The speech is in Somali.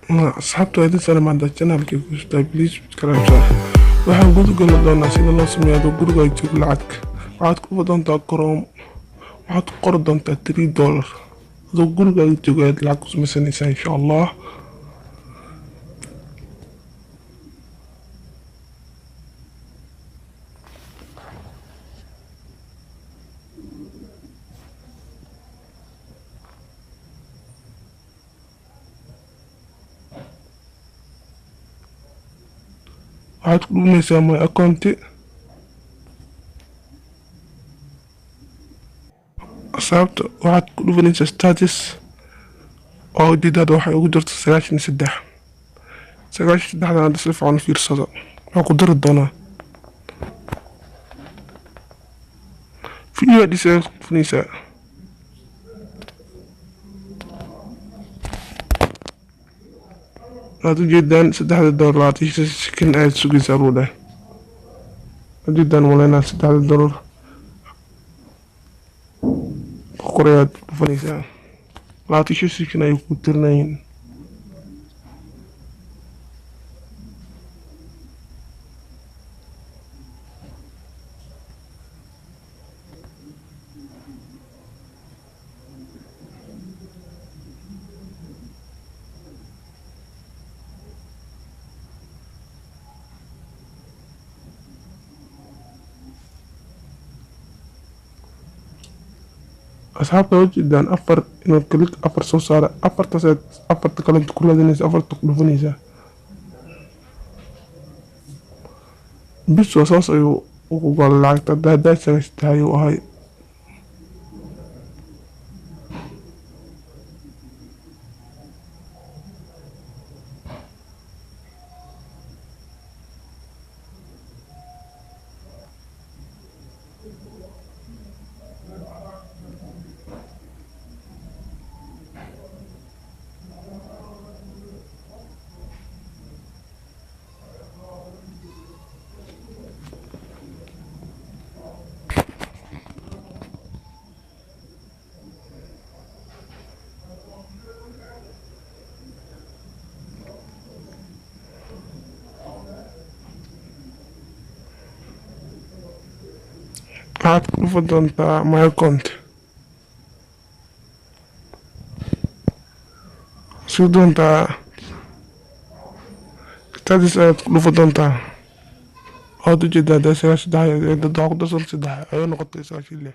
Asxaabta, waa idin salaamaada. Channelkii ku cusubtahay, please subscribe saar. Waxaan guda geli doonaa sida loo sameeyo adoo guriga joogo lacag. Waxaad ku dhufan doontaa Chrome, waxaad ku qori doontaa $3. Adoo gurigaaga joogo ayaad lacag ku sameysanaysaa, insha Allah. Waxaad ku dhufanaysaa my account. Asxaabta, waxaad ku dhufanaysaa status oo ujeedaada waxay ugu jirto 93. 93-dan hadda si fiican u fiirsado, waxaa ku dari doonaa view ads ayaad ku dhufanaysaa. Waad ujeedaan, $3 25 second ayaad sugaysaa buu dhahay. Ujeedaan maleynaa, $3 kor ayaad dhufanaysaa, 25 second ayay ku tirinayiin. Asxaabta, ujeedaan afar inuu click afar soo saara. Afartaas ayaad afarta kale ku raadinaysa, afarta ku dhufanaysaa bis. Waa saas ayuu ugu galay lacagta. Haddaa 93 ayuu ahay. Waxaad ku dhufan doontaa my account, sugi doontaa, status ayaad ku dhufan doontaa. Waad ujeedaa, dee 93 waxaa ku darsan saddex ayay noqotay 96.